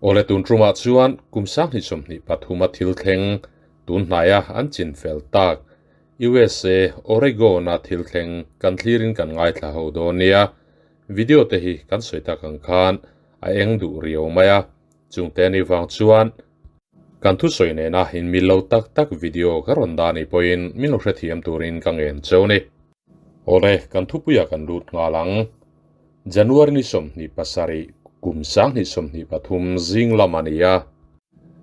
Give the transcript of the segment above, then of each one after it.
Awle tun tumah chuan kum 2023 a thil thleng tun hnaia an chin fel tak USA Oregon a thil thleng kan thlirin kan ngaithla ho dawn nia. Video te hi kan sawi tak ang khan a eng duh riau mai a, chungte ni vang chuan kan thusawi nena in mil lo tak tak video ka rawn dah ni pawhin min lo hrethiam turin ka ngen cheu ni. Awle kan thupuia kan lut nghal ang. January ni 27 kum 2023 zing lam a ni a.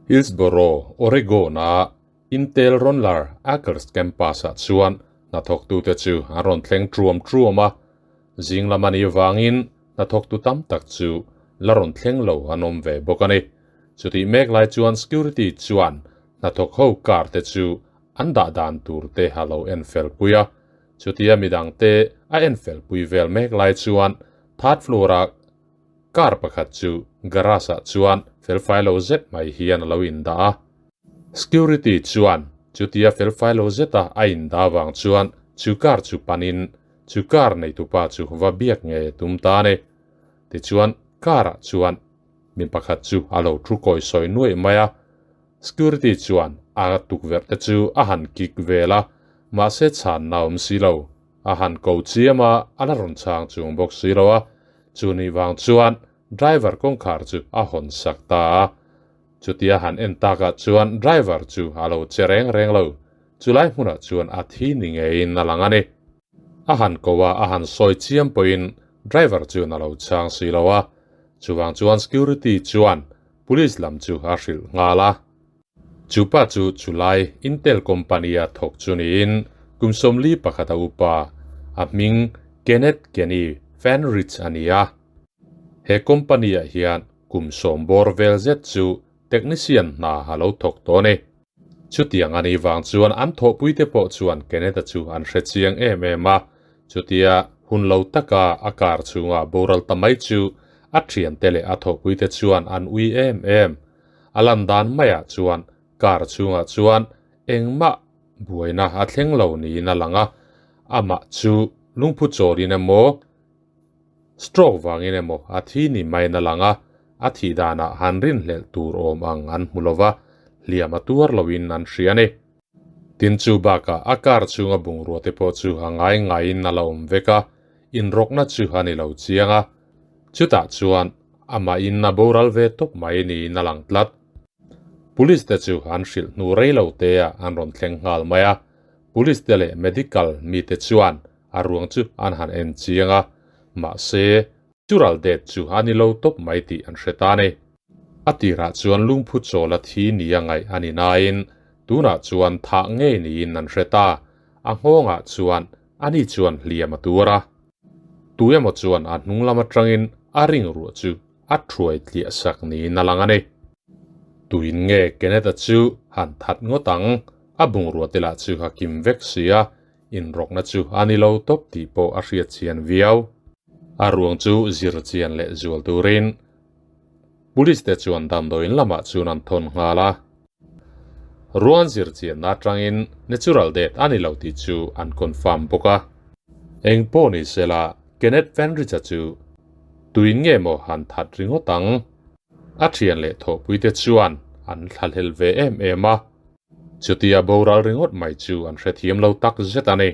Hillsboro, Oregon a Intel Ronler Acres campus-ah chuan hnathawktute chu an rawn thleng truam truam a. Zing lam a nih vangin hnathawktu tam tak chu la rawn thleng lo an awm ve bawk a ni. Chutih mek lai chuan security chuan hnathawk ho car te chu an dah dan tur te a lo en fel pui a. Chutia midang te a en fel pui vel mek lai chuan third floor a car pakhat chu garage ah chuan felfai lo zet mai hian a lo indah a. Security chuan chutia felfai lo zeta a indah vang chuan chu car chu panin chu car neitupa chu va biak nge tum ta a ni. Tichuan car ah chuan mi pakhat chu a lo thu kawi sawi nuaih mai a. Security chuan a tukverh te chu a han kik vel a, mahse chhanna a awm si lo. A han ko chiam a, a la rawn chhang chung bawk si lo a. Chu nih vang chuan driver kawngkhar chu a hawn sak ta a. Chutia han en takah chuan driver chu a lo che reng reng lo. Chulai hmunah chuan a thi ni ngeiin a lang a ni. A han ko a, a han sawi chiam pawhin driver chuan a lo chhang si lo a. Chuvang chuan security chuan police lam chu a hrilh nghal a. Chupa chu chulai Intel company a thawk chu niin kum 41 a upa, a hming Kenneth Kenny Fenrich a ni a. He company ah hian kum 10 bawr vel zet chu technician hna a lo thawk tawh a ni. Chutiang a nih vang chuan an thawhpuite pawh chuan Kenneth-a chu an hre chiang em em a, chutia hun lo taka a car chhunga boral ta mai chu a thiante leh a thawhpuite chuan an ui em em. A lan dan maiah chuan car chhungah chuan engmah buaina a thleng lo niin a lang a, amah chu lungphu chawlin emaw, stroke vangin emaw a thi ni maiin a lang a, a thih danah han rinhlelh tur awm ang an hmu lova, hliam a tuar loin an hria a ni. Tin chu bakah a car chhunga bungrua te pawh chu a ngai ngaiin a la awm vek a, inrawkna chu a ni lo chiang a. Chutah chuan amahin a boral ve tawp mai niin a lang tlat. Police te chu an hrilh hnu rei lo te ah an rawn thleng nghal mai a, police te leh medical mite chuan a ruang chu an han en chiang a, mahse Chural det chu a ni lo tawp mai tih an hre ta a ni. A tirah chuan lungphu chawl a thi ni a ngaih a ni nain tunah chuan thah ngei niin an hre ta. A nghawngah chuan ani chuan hliam a tur a. Tu emaw chuan a hnung lam atangin a ring ruah chu a thuai tliah sak niin a lang a ni. Tuin nge Kenneth-a chu han that ngawt ang? A bungrua te lah chu a kim vek si a, Inrawkna chu a ni lo tawp tih pawh a hriat chian viau. A ruang chu zir chian leh zual turin Police te chuan damdawiin lamah chuan an thawn nghal a. Ruang zir chianna atangin natural death a ni lo tih chu an confirm bawk a. Eng pawh ni sela Kenneth Fenrich-a chu tuin nge maw han that ringawt ang? A thian leh thawhpuite chuan an thlahlel ve em em a. Chutia boral ringawt mai chu an hrethiam lo tak zet a ni.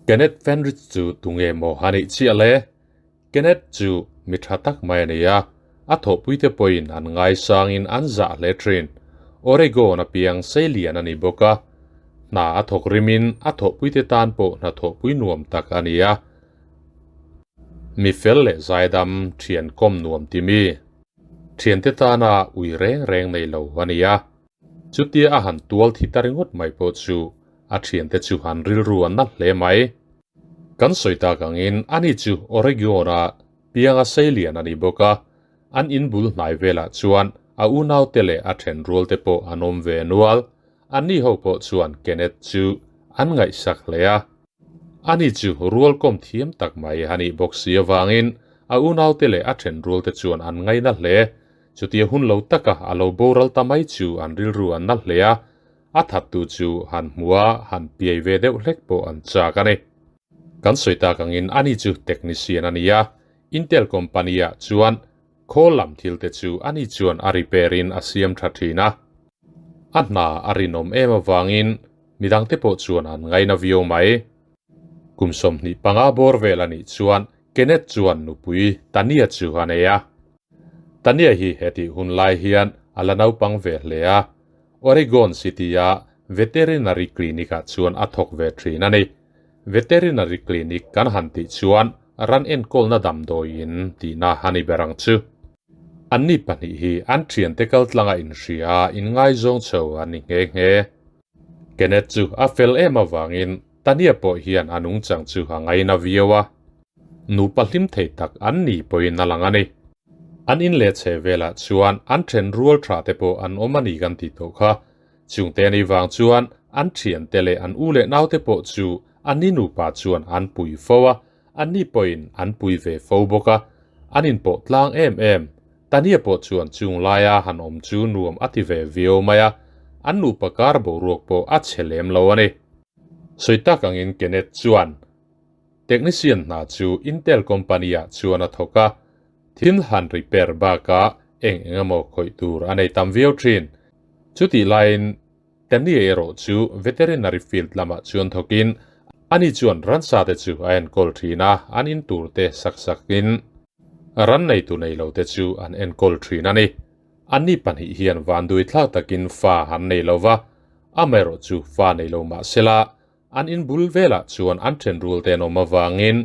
Kenneth Fenrich chu tunge maw a nih chiah le? Kenneth chu mi tha tak mai a ni a, a thawhpuite pawhin an ngaisangin an zah hle thin. Oregon a piang seilian a ni bawk a, hna a thawk rimin a thawhpuite tan pawh hna thawhpui nuam tak a ni a. Mi fel leh zaidam thian kawm nuam ti mi, thiante tana ui reng reng nei lo a ni a. Chutia a han tual thi ta ringawt mai pawh chu a thiante chu an rilru a na hle mai. Kan sawi tak angin ani chu Oregon-a pianga seilian a ni bawk a, an in bul hnai velah chuan a unaute leh a thenrualte pawh an awm ve nual. Anni ho pawh chuan Kenneth chu an ngaihsak hle a. Ani chu rualkawm thiam tak mai a nih bawk si avangin a unaute leh a thenrualte chuan an ngaina hle. Chutia hun lo taka a lo boral ta mai chu an rilru an na hle a, a thattu chu han hmu a, han piai ve deuh hlek pawh an chak a ni. Kan sawi tak angin ani chu technician a ni a, Intel company ah chuan Khawl lam thil te chu ani chuan a repair in a siam tha thin a. A hna a rinawm em avangin midang te pawh chuan an ngaina viau mai. Kum 25 bawr vel a nih chuan Kenneth chuan nupui Tania chu a nei a. Tania hi hetih hun lai hian a la naupang ve hle a, Oregon City-a Veterinary Clinic-ah chuan a thawk ve thin a ni. Veterinary Clinic kan han tih chuan ran enkawlna damdawiin tihna a ni ber ang chu. Anni pahnih hi an thiante kaltlanga inhria a inngaizawng chho an ni nghe nghe. Kenneth chu a fel em avangin Tania pawh hian a nungchang chu a ngaina viau a. Nupa hlim thei tak an ni pawhin a lang a ni. An in leh chhe velah chuan an then rual tha te pawh an awm a ni kan tih tawh kha. Chungte a nih vang chuan an thiante leh an u leh naute pawh chu anni nupa chuan an pui fo a, anni pawhin an pui ve fo bawk a. An inpawh tlang em em. Tania pawh chuan chung laia han awm chu nuam a ti ve viau mai a, an nupa kar boruak pawh a chhe lem lo a ni. Sawi tak angin Kenneth chuan Technician hna chu Intel company-ah chuan a thawk a, thil han repair bakah eng eng emaw khawih tur a nei tam viau thin. Chutih laiin Tania erawh chu veterinary field lamah chuan thawkin ani chuan ransa te chu a enkawl thin a, an in tur te sak sakin ran neitu nei lo te chu an enkawl thin a ni. Anni pahnih hian vanduai thlak takin fa an nei lo va, amaherawh chu fa nei lo mah sela An in bul velah chuan an ṭhenrul te an awm avangin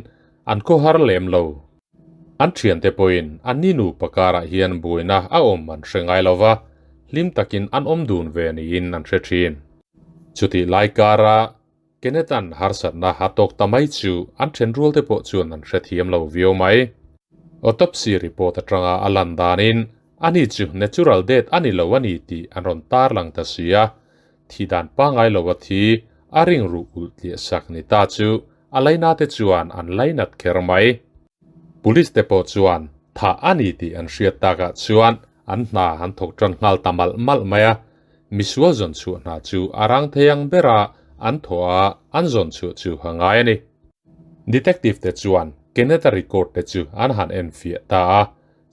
an khawhar lem lo. An ṭhiante pawhin anni nupa karah hian buaina a awm an hre ngai lo va, hlim takin an awm dun ve niin an hre ṭhin. Chutih lai kara Kenneth-a'n harsatna a tawk ta mai chu an ṭhenrual te pawh chuan an hrethiam lo viau mai. Autopsy report aṭanga a lan danin ani chu natural death a ni lo a ni tih an rawn tarlang ta si a, Thi dan pangngai lo a thi, a ring ruh ulh tliah sak ni ta chu a laina te chuan an lainat kher mai. Police te pawh chuan thah a ni tih an hriat takah chuan an hna an thawk tan nghal ta malh malh mai a, misual zawn chhuah hna chu a rang thei ang bera an thawh a, an zawn chhuah chu a ngai a ni. Detective te chuan Kenneth-a record te chu an han enfiah ta a,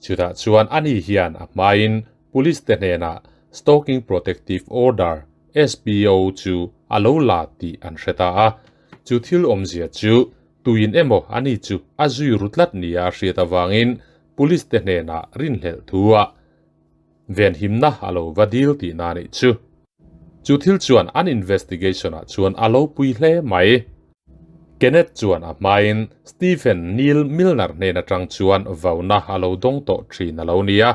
Chutah chuan ani hian a hmain Police te hnenah Stalking Protective Order, SPO, chu a lo la tih an hre ta a. Chu thil awmzia chu tuin emaw ani chu a zui ru tlat nia a hriat avangin Police te hnenah rinhlelh thu a venhimna a lo va dil tihna a nih chu. Chu thil chuan an investigation ah chuan a lo pui hle mai. Kenneth chuan a hmain Stephen Neil Milner hnen atang chuan vauna a lo dawng tawh thin a lo ni a,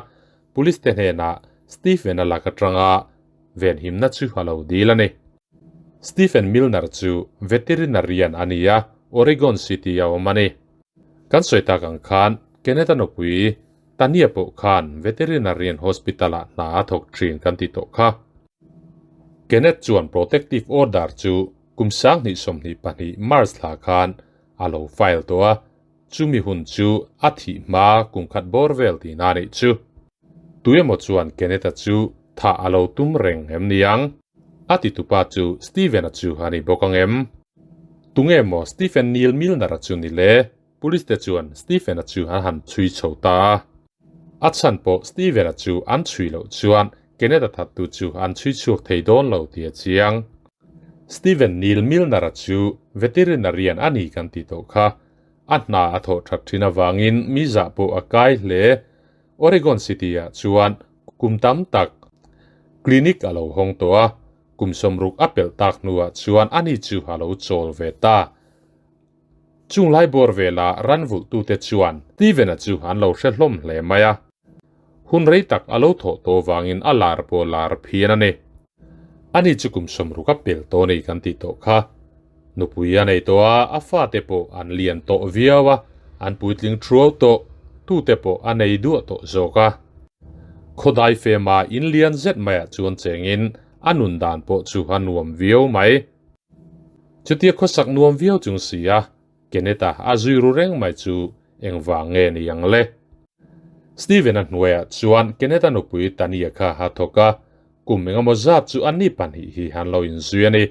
Police te hnenah Stephen a lak atanga venhimna chu a lo dil a ni. Stephen Milner chu veterinarian a ni a, Oregon City a awm a ni. Kan sawi tak ang khan Kenneth-a nupui Tania pawh khan Veterinarian Hospital-ah hna a thawk thin kan ti tawh kha. Kenneth chuan Protective Order chu kum 2022 March thla khan a lo file tawh a, chumi hun chu a thih hma kum khat bawr vel tihna a nih chu. Tuemaw chuan Kenneth-a chu thah a lo tum reng em ni ang? A titupa chu Stephen-a chu a ni bawk ang em? Tunge maw Stephen Neil Milner-a chu ni le? Police te chuan Stephen-a chu an han chhui chho ta a. A chhan pawh Stephen-a chu an chhui loh chuan Kenneth-a thattu chu an chhui chhuak thei dawn lo tih a chiang. Stephen Neil Milner-a chu veterinarian a ni kan tih tawh kha. A hna a thawh that thin avangin mi zah pawh a kai hle. Oregon City-ah chuan kum tam tak clinic a lo hawng tawh a, kum 60 a pelh tak hnuah chuan ani chu a lo chawl ve ta. Chung lai bawr vela ran vulhtute chuan Steven-a chu an lo hre hlawm hle mai a. Hun rei tak a lo thawh tawh vangin a lar pawh lar phian a ni. Ani chu kum 60 a pel tawh nei kan tih tawh kha. Nupui a nei tawh a, a fate pawh an lian tawh viau a, an puitling thuau tawh, tute pawh a nei duah tawh zawk a. Khawdai fema in lian zet maiah chuan chengin a nun dan pawh chu a nuam viau mai. Chutia khawsak nuam viau chung si a, Kenneth-a a zui ru reng mai chu engvang nge ni ang le? Steven-a hnuaiah chuan Kenneth-a nupui Tania kha a thawk a, kum engemaw zat chu anni pahnih hi an lo inzui a ni.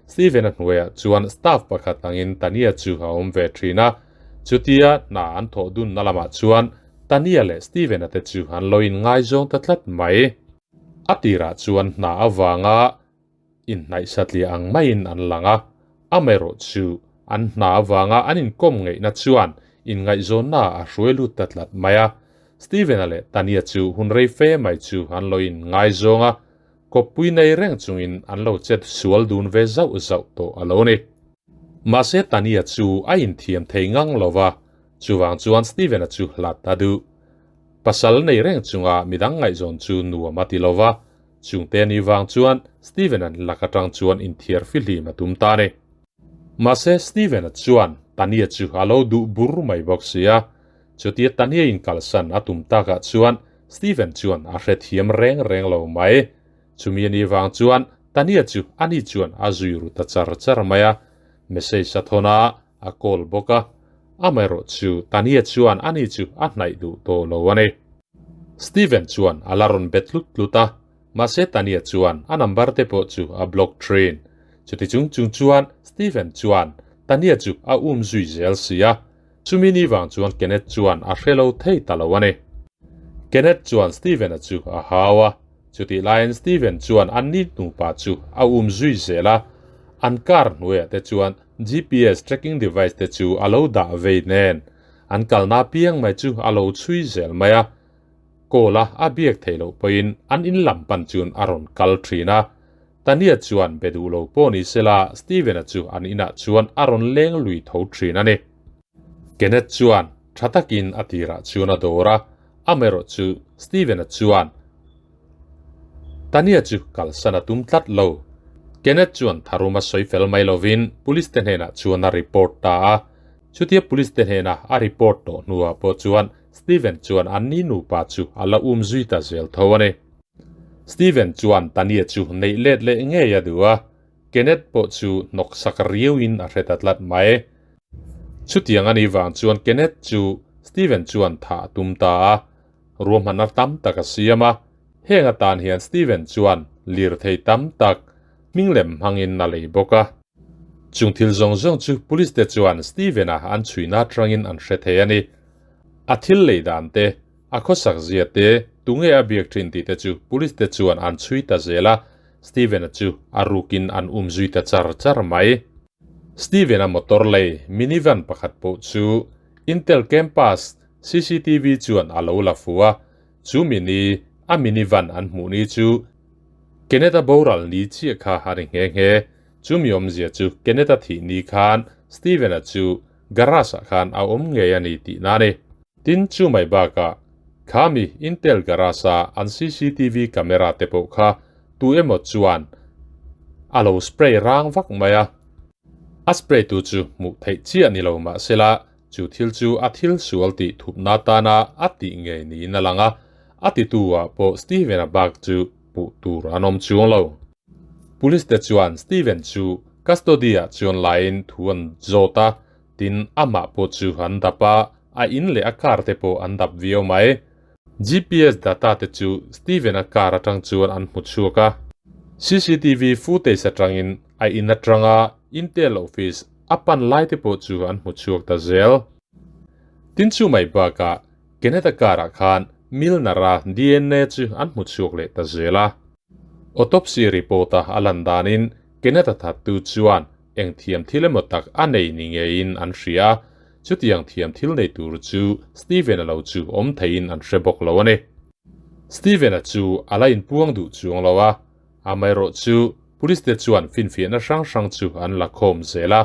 Steven-a hnuaiah chuan staff pakhat angin Tania chu a awm ve thin a, chutia hna an thawh dunna lamah chuan Tania leh Steven-a te chu an lo inngaizawng ta tlat mai. A tirah chuan hna avanga inhnaih satliah ang maiin an lang a, amaherawhchu an hna avanga an inkawm ngeihna chuan inngaihzawnna a hruai lut ta tlat mai a. Steven-a leh Tania chu hun rei fe mai chu an lo inngaizawng a, kawppui nei reng chungin an lo chet sual dun ve zauh zauh tawh a lo ni. Mahse Tania chu a inthiam thei ngang lo va, chuvang chuan Steven-a chu hlat a duh. Pasal nei reng chunga midang ngaihzawn chu nuam a ti lo va, chungte ni vang chuan Steven-a'n lak atang chuan inthiar fihlim a tum ta a ni. Mahse Steven-a chuan Tania chu a lo duh bur mai bawk si a, chutia Tania inkalsan a tum takah chuan Steven chuan a hrethiam reng reng lo mai. Chumi a nih vang chuan Tania chu ani chuan a zui ru ta char char mai a, message a thawn a, a call bawk a. Amaherawh chu Tania chuan ani chu a hnaih duh tawh lo a ni. Steven chuan a la rawn bet tlut tlut a, mahse Tania chuan a number te pawh chu a block thin. Chuti chung chung chuan Steven chuan Tania chu a um zui zel si a, Chumi ni vang chuan Kenneth chuan a hre lo thei ta lo a ni. Kenneth chuan Steven-a chu a hau a, chutih laiin Steven chuan an ni nupa chu a um zui zel a, an car hnuaiah te chuan GPS tracking device te chu a lo dah vei nen, an kalna piang mai chu a lo chhui zel mai a. Call a a biak theih loh pawhin an in lam pan chuan a rawn kal thin a. Tania chuan be duh lo pawh ni sela Steven-a chu an inah chuan a rawn leng lui tho thin a ni. Kenneth chuan tha takin a tirah chuan a dawr a, amaherawh chu Steven-a chuan Tania chu kalsan a tum tlat lo. Kenneth chuan tharum a sawi fel mai lovin police te hnenah chuan a report ta a, chutia police te hnena a report tawh hnuah pawh chuan Steven chuan an ni nupa chu a la um zui ta zel tho a ni. Steven chuan Tania chu neih let leh ngei a duh a, Kenneth pawh chu hnawk sak riauin a hre ta tlat mai. Chutiang a nih vang chuan Kenneth chu Steven chuan thah a tum ta a, ruahmanna tam tak a siam a. Heng atan hian Steven chuan lirthei tam tak hming lem hmangin a lei bawk a. Chung thil zawng zawng chu police te chuan Steven-a an chhuina atangin an hre thei a ni. A thil lei dan te, A khawsak zia te, tunge a biak thin tih te chu police te chuan an chhui ta zel a, Steven-a chu a rukin an um zui ta char char mai. Steven-a motor lei minivan pakhat pawh chu Intel Campus cctv chuan a lo la fu a, chu mini a minivan an hmuh ni chu Kenneth-a boral ni chiah kha a ni nghe nghe. Chu mi awmzia chu Kenneth-a thih ni khan Steven-a chu garage-ah khan a awm ngei a ni tihna a ni. Tin, chu mai bakah khami Intel garage-a an cctv camera te pawh kha tu emaw chuan a lo spray rang vak mai a. A spray tu chu hmuh theih chiah ni lo mahsela chu thil chu a thil sual tih thupna tana a tih ngei niin a lang a, a titu ah pawh Steven-a bak chu puh tur an awm chuang lo. Police te chuan Steven chu custody-ah chuan laiin thu an zawt a, Tin, amah pawh chu an dap a, a in leh a car te pawh an dap viau mai. GPS data te chu Steven-a car atang chuan an hmu chhuak a. Cctv footage atangin a in atanga Intel office a pan lai te pawh chu an hmu chhuak ta zel. Tin chu mai bakah Kenneth-a car ah khan Milner-a dna chu an hmu chhuak leh ta zel a. Autopsy report-a a lan danin Kenneth-a thattu chuan Eng thiam thil emaw tak a nei ni ngeiin an hria a, chutiang thiam thil nei tur chu Steven-a lo chu awm theiin an hre bawk lo a ni. Steven-a chu a la inpuang duh chuang lo a, amaherawh chu police te chuan finfiahna hrang hrang chu an la khawm zel a,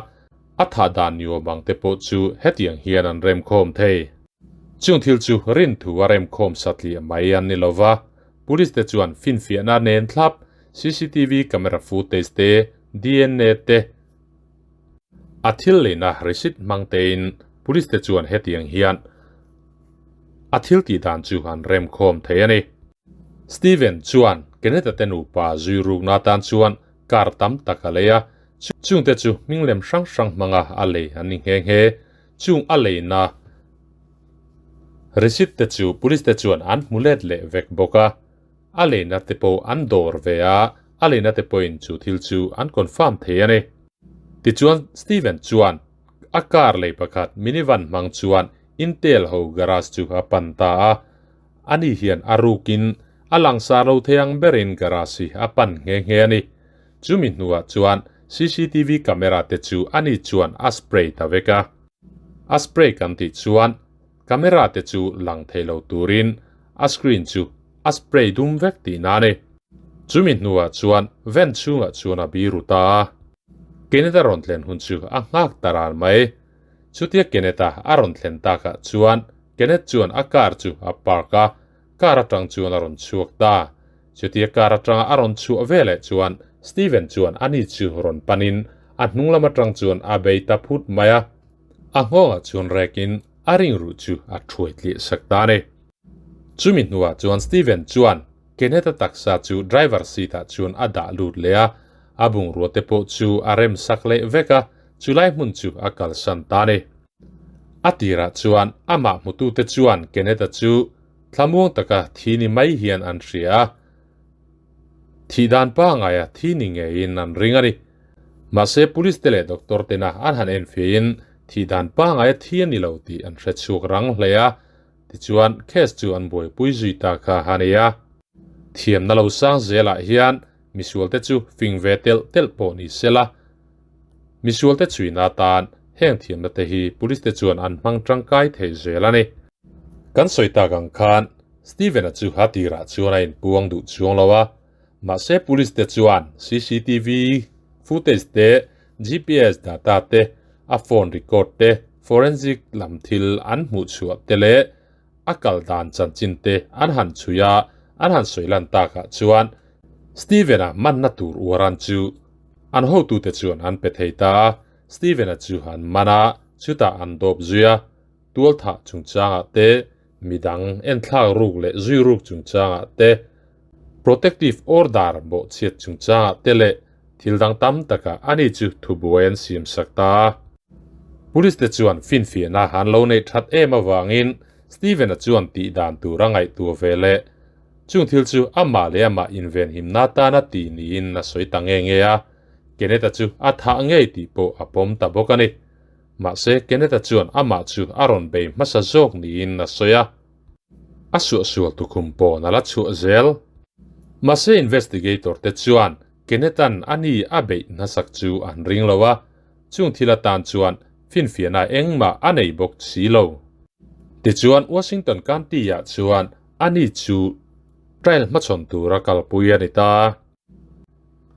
a thah dan ni awm ang te pawh chu hetiang hian an remkhawm thei. Chung thil chu rinthu a remkhawm satliah mai an ni lo va, police te chuan finfiahna nen thlap cctv camera footage te, dna te a thil leina receipt hmang tein police te chuan hetiang hian a thil tih dan chu an remkhawm thei a ni. Steven chuan Kenneth-a te nupa zui rukna atan chuan car tam tak a lei a, chungte chu hming lem hrang hrang hmanga a lei an ni nghe nghe. Chung a leina receipt te chu police te chuan an hmu let leh vek bawk a. A leina te pawh an dawr ve a, a leina te pawhin chu thil chu an confirm thei a ni. Tichuan Steven chuan a car lei pakhat minivan hmang chuan Intel ho garage chu a pan ta a. Ani hian a rukin a langsar lo thei ang berin garage hi a pan nghe nghe a ni. Chumi hnuah chuan cctv camera te chu ani chuan a spray ta vek a. A spray kan tih chuan camera te chu lang thei lo turin a screen chu a spray dum vek tihna a ni. Chumi hnuah chuan van chhungah chuan a biru ta a. Kenneth a rawn thlen hun chu a nghak ta ran mai. Chutia Kenneth-a a rawn thlen takah chuan Kenneth chuan a car chu a park a, car atang chuan a rawn chhuak ta. Chutia car atanga a rawn chhuah veleh chuan Steven chuan ani chu rawn panin a hnung lam atang chuan a bei ta phut mai a. A nghawngah chuan rekin a ringruh chu a thuai tliah sak ta a ni. Chumi hnuah chuan Steven chuan Kenneth-a taksa chu driver seat-ah chuan a dah lut leh a, a bungrua te pawh chu a rem sak leh vek a, chulai hmun chu a kalsan ta a ni. A tirah chuan amah hmutute chuan Kenneth-a chu thlamuang taka thi ni mai hian an hria a, thih dan pangaia thi ni ngeiin an ring a ni. Mahse police te leh doctor tena an han enfiahin thih dan pangaia thi a ni lo tih an hre chhuak rang hle a, Tichuan, case chu an buaipui zui ta kha a ni a. Thiamna lo sang zelah hian misualte chu fing ve telh telh pawh ni sela, misualte chhuina atan heng thiamna te hi police te chuan an hmang tangkai thei zel a ni. Kan sawi tak ang khan Steven-a chu a tirah chuan a inpuang duh chuang lo a, mahse police te chuan cctv footage te, GPS data te, a phone record te, forensic lam thil an hmuh chhuah te leh a kal dan chanchin te an han chhui a, an han sawi lan takah chuan Steven-a manna tur uaran chu an hotute chuan an pe thei ta a, Steven-a chu an man a, chutah an dawp zui a, tualthah chungchangah te, midang enthlak ruk leh zui ruk chungchangah te, Protective Order bawhchhiat chungchangah te leh thil dang tam takah ani chu thubuai an siam sak ta a. Police te chuan finfiahna an lo neih that em avangin Steven-a chuan tih dan tur a ngaihtuah ve leh chung thil chu amah leh amah invenhimna tana ti niin a sawi ta nge nge a, Kenneth-a chu a thah ngei tih pawh a pawm ta bawk a ni. Mahse Kenneth-a chuan amah chu a rawn bei hmasa zawk niin a sawi a. A suahsual tukhum pawn a la chhuah zel. Mahse investigator te chuan Kenneth-a'n a ni a beih hnasak chu an ring lo a, chung thil atan chuan finfiahna engmah a nei bawk si lo. Tichuan Washington County-ah chuan a ni chu trial hmachhawn tura kalpui a ni ta.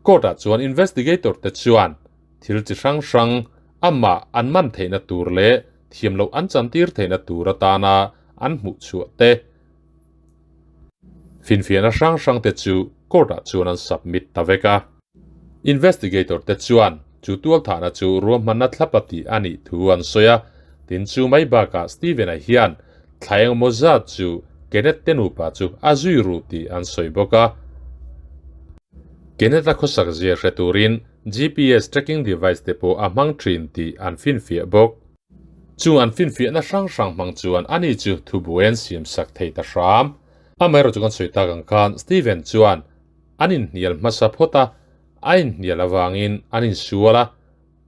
Court-ah chuan investigator te chuan thil chi hrang hrang amah an man theihna tur leh thiam loh an chantir theihna tur atana an hmuh chhuah te finfiahna hrang hrang te chu court-ah chuan an submit ta vek a. Investigator te chuan chu tualthahna chu ruahmanna thlapa tih a nih thu an sawi a, tin chu mai bakah Steven-a hian thla engemaw zat chu Kenneth te nupa chu a zui ru tih an sawi bawk a. Kenneth-a khawsak zia hre turin GPS tracking device te pawh a hmang thin tih an finfiah bawk. Chung an finfiahna hrang hrang hmang chuan ani chu thubuai an siam sak thei ta hram. Amaherawhchu chu kan sawi tak ang khan Steven chuan an inhnial hmasa phawt a, a inhnial avangin an insual a,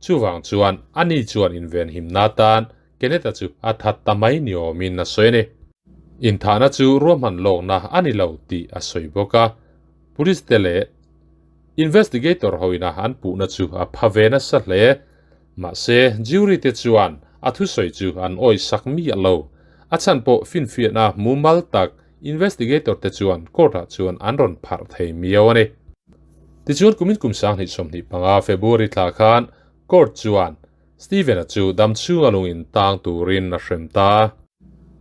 chuvang chuan ani chuan invenhimna atan Kenneth-a chu a that ta mai ni awmin a sawi a ni. Inthahna chu ruahman lawkna a ni lo tih a sawi bawk a, Police te leh Investigator hoina an puhna chu a pha ve nasa hle. Mahse, jury te chuan a thusawi chu an awih sak miah lo. A chhan pawh finfiahna mumal tak investigator te chuan court ah chuan an rawn pharh thei miau a ni. Tichuan kumin kum 2025 February thla khan court chuan Steven-a chu dam chhunga lungin tang turin a hrem ta.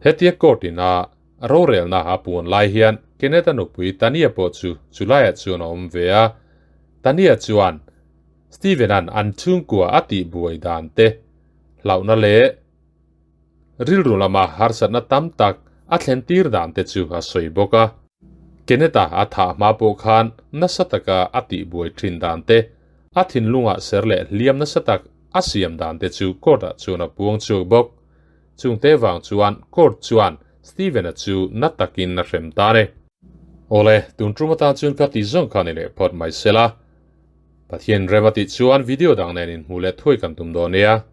Hetia court in a rorelna a puan lai hian Kenneth-a nupui Tania pawh chu chulaiah chuan a awm ve a. Tania chuan Steven-a'n an chhungkua a tih buai dan te hlauhna leh rilru lama harsatna tam tak a thlen tir dan te chu a sawi bawk a. Kenneth-a a thah hma pawh khan nasa taka a tih buai thin dan te, a thinlungah ser leh hliam nasa tak a siam dan te chu court-ah chuan a puang chhuak bawk. Chungte vang chuan court chuan Steven-a chu na takin a hrem ta a ni. Awle, tun tum atan chuan ka tih zawng kha ni leh phawt mai sela. Pathian rem a tih chuan video dang nen inhmuh leh thuai kan tum dawn nia.